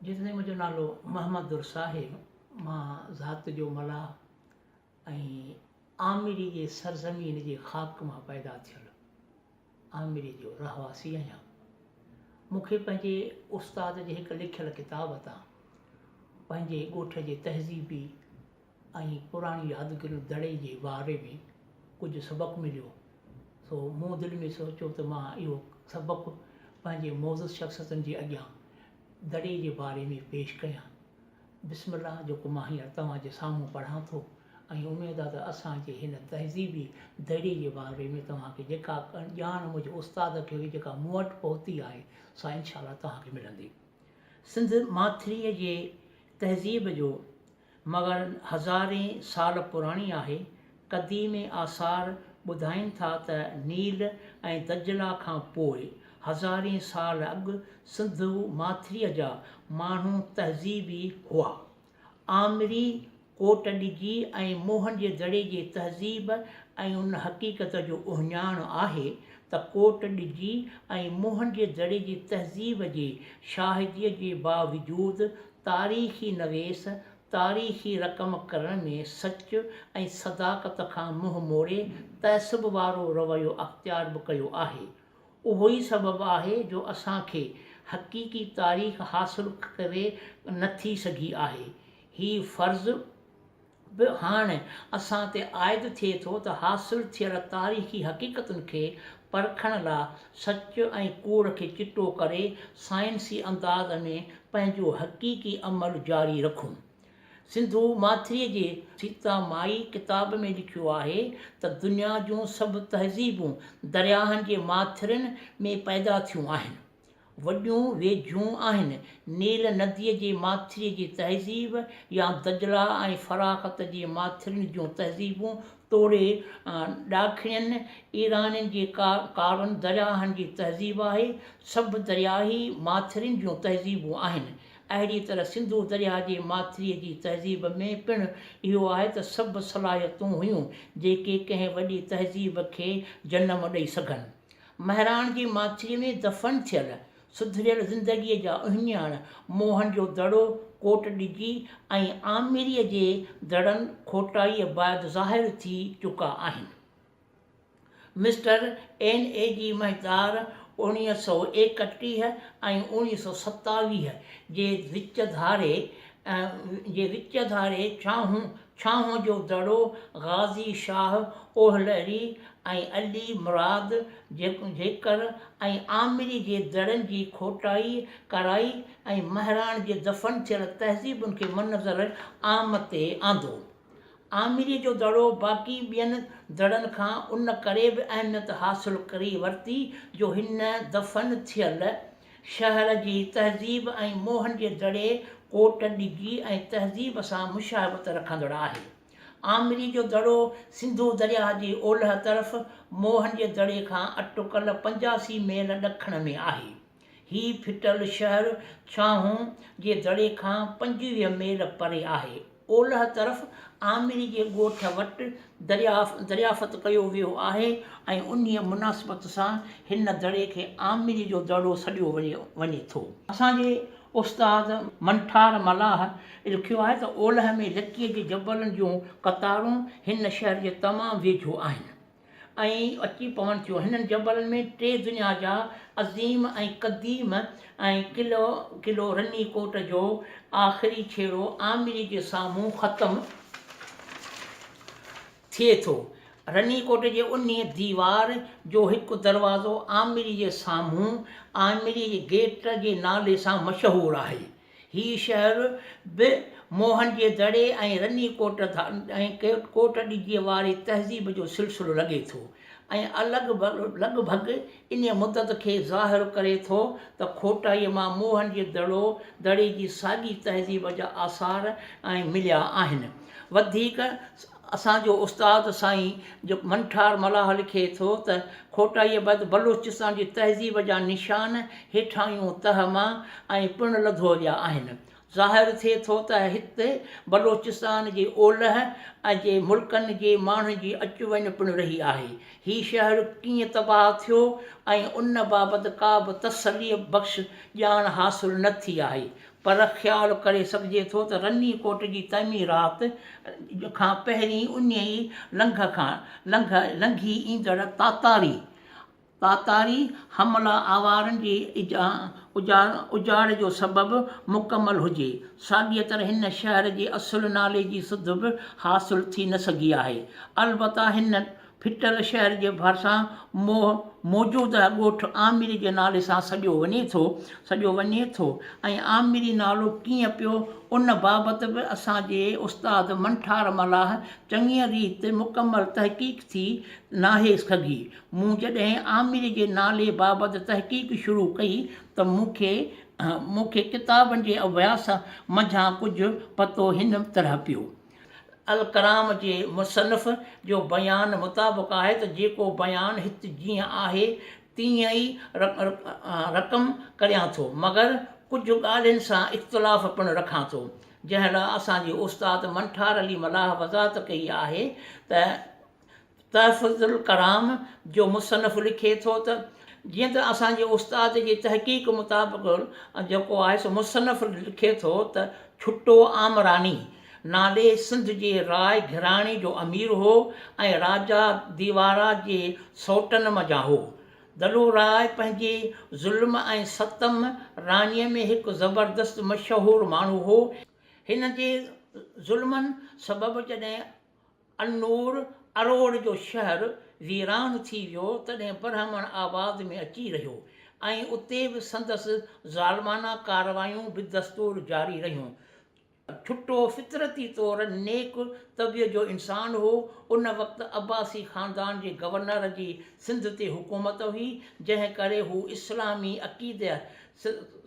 جيستائين منهنجو نالو محمد درس آهي. مان ذات جو ملاح ۽ آمري جي سرزمين جي خاڪ مان پيدا ٿيل آمري جو رهواسي آهيان. مون کي پنهنجي استاد جي هڪ لکيل ڪتاب تان پنهنجي ڳوٺ جي تهذيبي ۽ پراڻي يادگيرين دڙي جي باري ۾ ڪجهه سبق مليو سو مون دل ۾ سوچيو ته مان اهو سبق پنهنجي معزز شخصيتن جي اڳيان دڙي جي باري ۾ پيش ڪيان. بسم الله جيڪو مان هينئر توهان جي سامهون پڙهان ٿو ۽ اميد آ ته اسان جي هن تهذيبي دڙي جي باري ۾ توهان کي جيڪا ڄاڻ منهنجي استاد کي هئي جيڪا مون وٽ پهتي آهي سا انشاء الله توهان کي ملندي. سنڌ ماٿريء جي تهذيب جو مگر هزارين سال پراڻي آهي. قديم آثار ٻڌائين ٿا ته نيل ۽ دجله کان پوء هزارين سال اڳ سنڌو ماٿريء جا ماڻهو تهذيبي هئا. آمري، ڪوٽ ڏجي ۽ موهن جي دڙي جي تهذيب ۽ ان حقيقت جو اهڃاڻ آهي ته ڪوٽ ڏجي ۽ موهن جي دڙي جي تهذيب جي شاهديء جي باوجود تاريخي نويس تاريخي رقم ڪرڻ ۾ سچ ۽ صداقت کان منهن موڙي تعصب وارو رويو اختيار به ڪيو آهي. اهو ئي سبب آهي جو اسان کي حقيقي تاريخ حاصل ڪري نه ٿي سگهي آهي. هي فرض به هاڻ اسان تي عائد ٿئي ٿو ته حاصل ٿيل تاريخي حقيقتن کي پرکڻ لا سچ ۽ ڪوڙ کي چٽو ڪري سائنسي انداز ۾ پنهنجو حقيقي عمل جاري رکون. سنڌو ماٿريء جي سيتا مائي ڪتاب ۾ لکيو آهي ته دنيا جون سڀ تهذيبون درياهن جي ماٿرين ۾ پيدا ٿيون آهن. وڏيون ويجهيون آهن. نيل نديء جي ماٿريء جي تهذيب يا دجله ۽ فراخت جي ماٿرين جون تهذيبون توڙي ڏاکڻين ايرانين جي ڪارن درياهن جي تهذيب آهي، سڀ درياهي ماٿرين جون تهذيبون آهن. اهڙيء طرح سنڌو درياهه جي ماٿريء جي تهذيب ۾ پڻ اهو آهي ته سڀ صلاحيتون هيون، جيڪي ڪنهن وڏي تهذيب کي جنم ڏئي سگهن. مهراڻ جي ماٿريء ۾ دفن ٿيل سڌريل زندگيء جا اهڃاڻ موهن جو دڙو، ڪوٽ ڏجي ۽ آمريء جي دڙن کوٽائيء بعد ظاهر ٿي چڪا آهن. مسٽر اين اي جي مهدار 1931 ۽ 1927 جي وچ ڌاري جي وچ ڌاري ڇانهون ڇانهون جو دڙو، غازي شاهه اوهلري ۽ علي مراد جيڪر ۽ آمري جي دڙن جي کوٽائي ڪرائي ۽ مهراڻ جي دفن ٿيل تهذيبن کي منظر عام تي آندو. آمريء جو دڙو باقي ٻين دڙن کان ان ڪري به اهميت حاصل ڪري ورتي جو هن دفن ٿيل شهر جي تهذيب ۽ موهن جي دڙي، ڪوٽ ڏجي ۽ تهذيب سان مشاهبت رکندڙ آهي. آمري جو دڙو سنڌو درياهه جي اولهه طرف موهن جي دڙي کان اٽڪل 85 ميل ڏکڻ ۾ آهي. هي ڦٽل شهر ڇانهون جي دڙي کان 25 ميل پري آهي. اولهه طرف آمري جي ڳوٺ وٽ دريافت ڪيو ويو آهي ۽ انهيء مناسبت سان هن دڙي کي آمري جو دڙو سڏيو وڃي ٿو. اسان جي استاد منٺار ملاح لکيو آهي ته اولهه ۾ لڪيء جي جبلن جون قطارون هن شهر جي تمام ويجهو آهن. ۽ اچي پون ٿيون. هنن جبلن ۾ ٽي دنيا جا عظيم ۽ قديم ۽ قلعو قلعو رني ڪوٽ جو آخري ڇيڙو آمري جي سامهون ختم ٿئي ٿو. رني ڪوٽ جي انهيء ديوار جو هڪ دروازو آمري جي سامهون آمري جي گيٽ جي نالي سان مشهور آهي. هي شهر به موهن جي دڙي ۽ رني ڪوٽ ۽ ڪوٽ ڏجيء واري تهذيب جو سلسلو لڳي ٿو ۽ الڳ لڳ ڀڳ انهيء مدت کي ظاهر ڪري ٿو ته کوٽائيء مان موهن جي دڙو دڙي جي ساڳي تهذيب جا آثار ۽ مليا آهن. وڌيڪ اسان جو استاد سائين جو منٺار ملاح لکي ٿو ته کوٽائيء بعد بلوچستان جي تهذيب جا نشان هيٺاهيون تهه مان ۽ پڻ لڌو ويا آهن. ظاهر ٿئي ٿو ته هتي بلوچستان جي اولهه جي ملڪن جي ماڻهن جي اچ وڃ پڻ رهي آهي. هي شهر ڪيئن تباهه ٿيو ۽ ان بابت ڪا به تسلي بخش ڄاڻ حاصل نه ٿي آهي. پر خيال ڪري سگهجي ٿو ته رني ڪوٽ جي تعميرات کان پهرين انهيء لنگهه کان لنگهه لنگهي ايندڙ تاتاري تاتاري حمله آوارن جي اجاڙ جو سبب مڪمل هجي. ساڳيء طرح هن شهر جي اصل نالي جي سڌ به حاصل ٿي نه سگهي آهي. البته هن ڦٽل شهر جي ڀرسان موجوده ڳوٺ آمري جي نالي سان سڏيو وڃي ٿو سڏيو وڃي ٿو ۽ آمري نالو ڪيئن پيو ان بابت به اسان جي استاد منٺار ملاح چڱيء ريت مڪمل تحقيق ٿي ناهي سگهي. مون جڏهن آمري جي نالي بابت تحقيق شروع ڪئي ته مون کي مون کي ڪتابن جي اڀياس منجهان ڪجهه پتو هن طرح پيو. الڪرام جي مصنف جو بيان مطابق آهي ته جيڪو بيان هت جيئن آهي تيئن ئي رقم ڪريان ٿو، مگر ڪجهه ڳالهين سان اختلاف پڻ رکان ٿو، جنهن لاء اسان جي استاد منٺار علي ملاح وضاحت ڪئي آهي ته تحفظ الڪرام جو مصنف لکي ٿو ته، جيئن ته اسان جي استاد جي تحقيق مطابق جيڪو آهي سو مصنف لکي ٿو ته ڇٽو آمراڻي نالي سنڌ جي راء گهراڻي جو امير هو ۽ راجا ديوارا جي سئوٽن منجهان هو. دلو راء پنهنجي ظلم ۽ ستم راڻيء ۾ هڪ زبردست مشهور ماڻهو هو. هن جي ظلمن سبب جڏهن النور اروڙ جو شهر ويران ٿي ويو، تڏهن برهمڻ آباد ۾ اچي رهيو ۽ اتي به سندس ظالمانه ڪارروايون بدستور جاري رهيون. ٺٽو فطرتي طور نيڪ طبيعت جو انسان هو. ان وقت عباسي خاندان جي گورنر جي سنڌ تي حڪومت هئي، جنهن ڪري هو اسلامي عقيده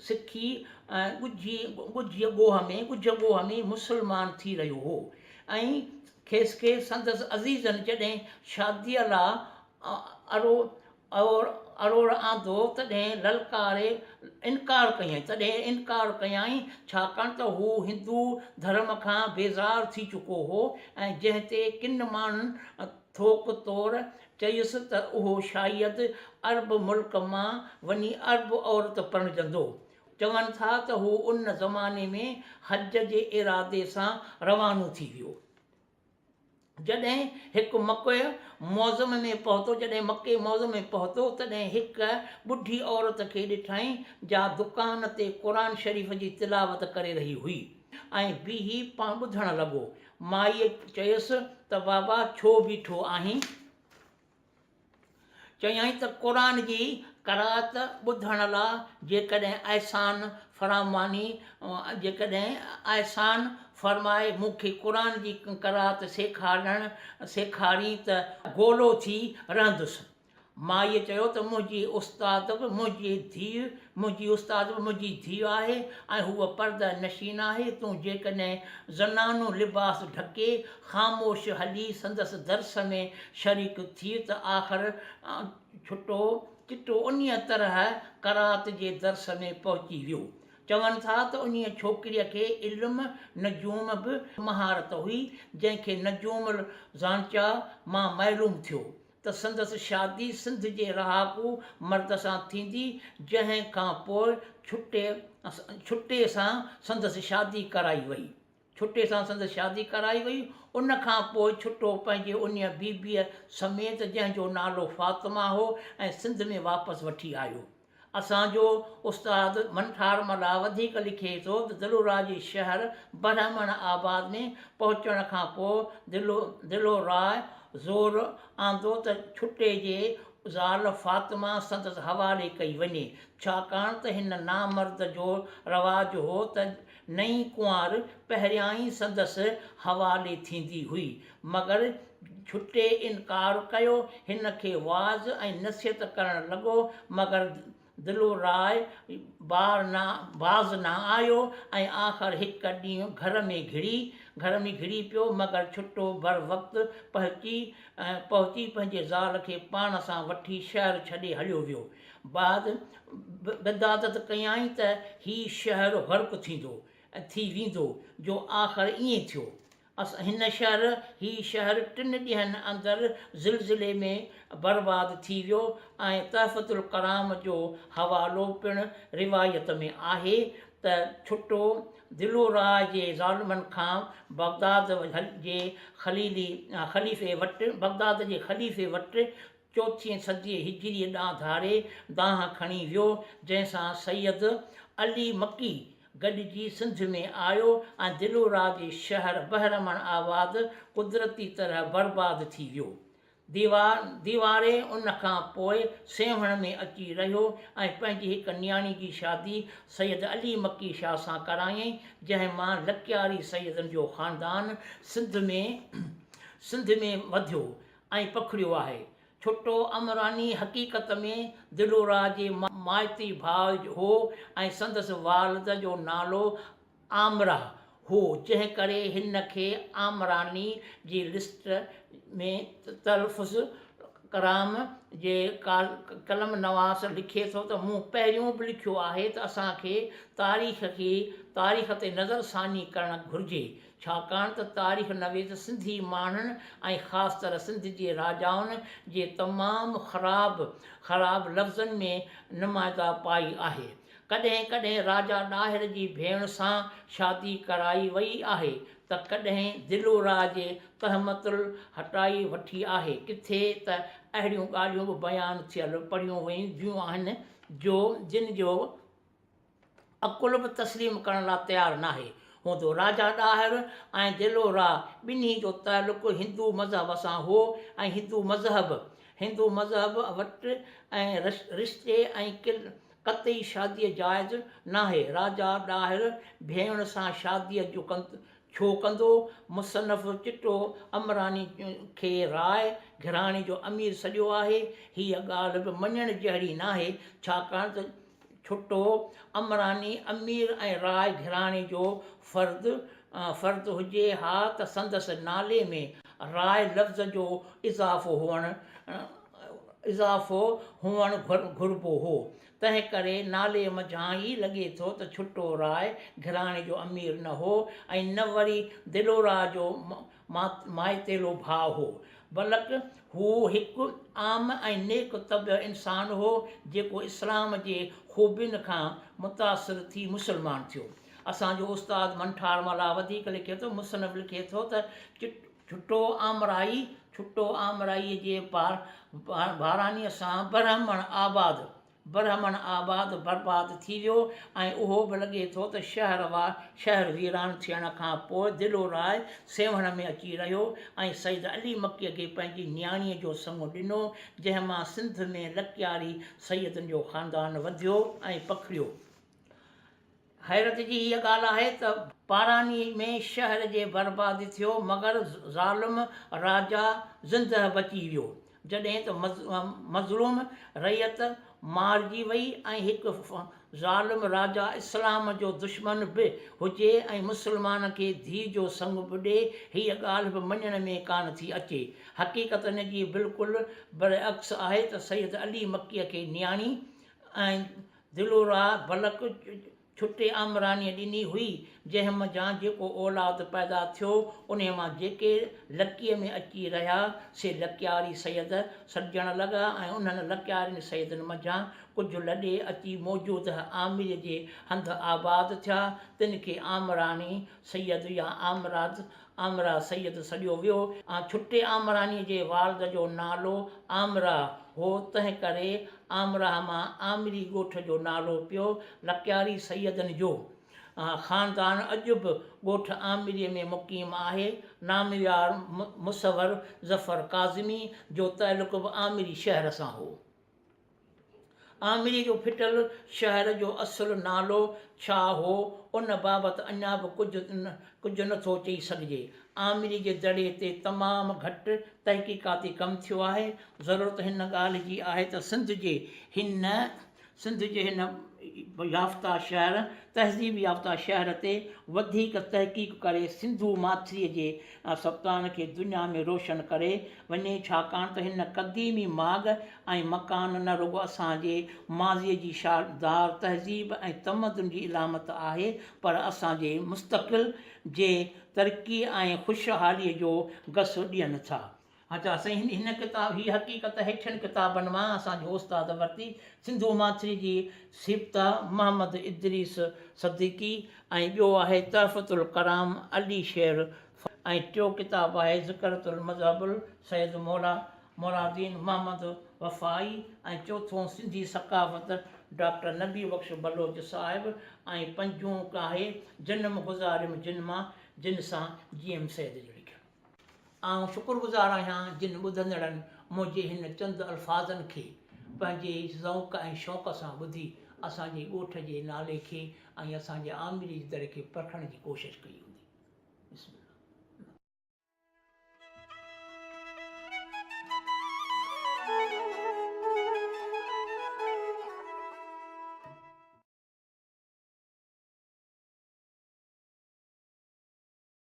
سکي ڳجهي ڳوهه ۾ مسلمان ٿي رهيو هو. ۽ کيس کي سندس عزيزن جڏهن شاديء لاء اروڙ آندو، تڏهن للڪاري انڪار ڪيائين، تڏهن انڪار ڪيائين، ڇاڪاڻ ته هو هندو ڌرم کان بيزار ٿي چڪو هو ۽ جنهن تي ڪن ماڻهن ٿوڪ طور چيس ته اهو شايد عرب ملڪ مان وڃي عرب عورت پرڻجندو. چون ٿا ته هو ان زماني ۾ حج جي ارادي سان روانو ٿي ويو. جڏهن هڪ مڪي معظم ۾ پهتو جڏهن مڪي معظم ۾ پهتو تڏهن هڪ ٻڍي عورت کي ڏٺائين جا دڪان تي قرآن شريف جي تلاوت ڪري رهي هئي ۽ بيهي پاڻ ٻڌڻ لڳو. مائيء چيس ته بابا ڇو بيٺو آهين؟ چيائين ته قرآن جي قرائت ٻڌڻ لا جيڪڏهن احسان فراماني جيڪڏهن احسان فرمائي مون کي قرآن جي قرائت سيکارڻ سيکارين ته گولو ٿي رهندس. مائيء چيو ته منهنجي استاد به منهنجي ڌيء منهنجي استاد به منهنجي ڌيء آهي ۽ هوء پرده نشين آهي، تون جيڪڏهن زنانو لباس ڍڪي خاموش هلي سندس درس ۾ شريڪ ٿيء ته آخر ڇٽو چٽو انهيء طرح قرات جي درس ۾ پهچي ويو. چون ٿا ته انهيء ڇوڪريء کي علم نجوم به مهارت هئي، جنهن کي نجوم الزانچا مان معلوم ٿيو ته سندس شادي سنڌ جي رهاڪو مرد سان ٿيندي، جنهن کان پوء ڇٽي ڇٽي سان سندس شادي ڪرائي وئي. ڇٽي سان سندس شادي ڪرائي وئي. ان کان پوء ڇٽو پنهنجي انهيء بيبيء سميت جنهن جو نالو فاطمه هو ۽ سنڌ ۾ واپس وٺي آيو. اسان جو استاد منٺار ملاح وڌيڪ لکي ٿو ته دلوراء جي شهر برهمڻ آباد ۾ پهچڻ کان پوء دلوراء زور آندو ته ڇٽي جي زال فاطمه سندس حوالي ڪئي وڃي، ڇاڪاڻ ته هن نامرد جو رواج هو ته نئين ڪنوار پهريائين سندس حوالي ٿيندي هئي، مگر ڇٽي انڪار ڪيو، هن کي وعظ ۽ نصيحت ڪرڻ لڳو، مگر دلو راء بار نه باز نه آيو ۽ آخر هڪ ڏينهن گهر ۾ گهڙي گهر ۾ گهڙي پيو، مگر ڇٽو بر وقت پهچي پهچي پنهنجي زال کي پاڻ سان وٺي شهر ڇڏي هليو ويو. بعد بدعادت ڪيائين ته هي شهر غرق ٿيندو ٿي ويندو، جو آخر ائين ٿيو. هن شهر، هي شهر ٽن ڏينهن اندر زلزلي ۾ برباد ٿي ويو ۽ تحفة الڪرام جو حوالو پڻ روايت ۾ آهي ته ڇٽو دلوراء جي ظالمن کان بغداد جي خليلي خليفي وٽ بغداد جي خليفي وٽ چوٿين صديء هجريء ڏانهن ڌاري دانهن کڻي ويو، جنهن سان سيد علي مڪي گڏجي سنڌ ۾ آيو ۽ دلوراء جي شهر بهرمڻ آباد قدرتي طرح برباد ٿي ويو. ديواري ان کان پوء سيوهڻ ۾ اچي رهيو ۽ پنهنجي هڪ نياڻي جي شادي سيد علي مڪي شاهه سان ڪرايائين، جنهن مان لڪياري سيدن جو خاندان سنڌ ۾ سنڌ ۾ وڌيو ۽ پکڙيو آهي. ڇٽو امراڻي حقيقت ۾ دلوراء جي مائتي ڀاء هو ۽ سندس والد جو نالو آمرا هو، جنهن ڪري هن کي آمراڻي جي لسٽ ۾ تلفظ ڪرام جي قلم نواس لکي ٿو ته مون پهريون به لکيو آهي ته اسان کي تاريخ کي تاريخ تي نظر ثاني ڪرڻ گهرجي ڇاڪاڻ ته تاريخ نويس سنڌي ماڻهن ۽ خاص طرح سنڌ جي راجائن جي تمام خراب خراب لفظن ۾ نمائنده پائي آهي. ڪڏهن ڪڏهن راجا ڏاهر جي ڀيڻ سان شادي ڪرائي وئي آهي ته ڪڏهن دلوراء جي تهمت هٽائي وٺي آهي. ڪٿي ته اهڙيون ڳالهيون به بيان ٿيل پڙهيون وينديون آهن جو جن جو عقل به تسليم ڪرڻ لاء تيار ناهي هوندو. راجا ڏاهر ۽ دلوراء ٻنهي جو تعلق هندو مذهب سان هو ۽ هندو مذهب هندو مذهب وٽ ۽ رشتي ۽ قطعي شاديء جائز ناهي. راجا ڏاهر ڀيڻ سان شاديء جو ڇو ڪندو؟ مصنف چٽو امراڻي کي راء گهراڻي جو امير سڏيو آهي. هيء ڳالهه به مڃڻ جهڙي ناهي، ڇاڪاڻ ته ڇٽو امراڻي امير ۽ راء گهراڻي جو فرد فرد هجي ها ته سندس نالي ۾ راء لفظ جو اضافو هئڻ اضافو هئڻ گهربو هو، تنهن ڪري نالي منجهان ئي لڳي ٿو ته ڇٽو راء گهراڻي جو امير نه هو ۽ نه وري دلوراء جو مائتيلو ڀاء هو، بلڪ هو هڪ عام ۽ نيڪ طبع انسان هو، جيڪو اسلام جي خوبين کان متاثر ٿي مسلمان ٿيو. اسان جو استاد منٺار ملاح وڌيڪ لکي ٿو، مصنف لکي ٿو ته ڇٽو آمرائي، ڇٽو آمرائيء جي بارانيء سان برهمڻ آباد، برهمڻ آباد برباد ٿي ويو ۽ اهو به لڳي ٿو ته شهر شهر ويران ٿيڻ کان پوء دلو راء سيوهڻ ۾ اچي رهيو ۽ سيد علي مڪيء کي پنهنجي نياڻيء جو سڱ ڏنو، جنهن مان سنڌ ۾ لڪياري سيدن جو خاندان وڌيو ۽ پکڙيو. حيرت جي هيء ڳالهه آهي ته پاراني ۾ شهر جي بربادي ٿيو مگر ظالم راجا زندهه بچي ويو، جڏهن ته مظلوم رعيت مارجي وئي ۽ هڪ ظالم راجا اسلام جو دشمن به هجي ۽ مسلمان کي ڌيء جو سڱ به ڏي، هيء ڳالهه به مڃڻ ۾ ڪانه ٿي اچي. حقيقت ان جي بلڪل برعڪس آهي ته سيد علي مڪيء کي نياڻي ۽ دلوراء بلڪ ڇٽي آمراڻيء ڏني هئي، جنهن منجهان جيڪو اولاد پيدا ٿيو، انهيء مان جيڪي لڪيء ۾ اچي رهيا، سي لڪياري سيد سڏجڻ لڳا ۽ انهن لڪيارين سيدن منجهان ڪجهه لڏي اچي موجوده آمريء جي هنڌ آباد ٿيا، تن کي آمراڻي سيد يا آمراد آمرا سيد سڏيو ويو. ڇٽي آمراڻيء جي والد جو نالو آمرا هو، تنهن ڪري آمراهه مان آمري ڳوٺ جو نالو پيو. لڪياري سيدن جو خاندان اڄ به ڳوٺ آمريء ۾ مقيم آهي. ناميار مصور ظفر ڪاظمي جو تعلق به آمري شهر سان هو. آمريء جو ڦٽل شهر جو اصل نالو ڇا هو، ان بابت اڃا به ڪجهه ڪجهه نه ٿو چئي سگهجي. آمريء جي دڙي تي تمام گهٽ تحقيقاتي ڪم ٿيو آهي. ضرورت هن ڳالهه جي آهي ته سنڌ جي هن سنڌ جي هن يافته شهر تهذيب يافته شهر تي وڌيڪ تحقيق ڪري سنڌو ماٿريء جي سپتان کي دنيا ۾ روشن ڪري وڃي ڇاڪاڻ ته هن قديمي ماڳ ۽ مڪان نه رڳو اسان جي ماضيء جي شاندار تهذيب ۽ تمدن جي علامت آهي پر اسان جي مستقل جي ترقيء ۽ خوشحاليء جو گس ڏين ٿا. اچا سائين هن ڪتاب هي حقيقت هيٺين ڪتابن مان اسان جي استاد ورتي، سنڌو ماٿري جي سيبتا محمد ادريس صديقي ۽ ٻيو آهي تحفة الڪرام علي شير ۽ ٽيو ڪتاب آهي ذڪرة المذهب السيد مولا مرادين محمد وفائي ۽ چوٿون سنڌي ثقافت ڊاڪٽر نبي بخش بلوچ صاحب ۽ پنجون آهي جنم گذاريم جن مان جن سان جي ايم سيد جو لکيل. آئون شڪر گذار آهيان جن ٻڌندڙن منهنجي هن چند الفاظن کي پنهنجي ذوق ۽ شوق سان ٻڌي اسان جي ڳوٺ جي نالي کي ۽ اسان جي آمري جي در کي پرکڻ جي ڪوشش ڪئي هوندي.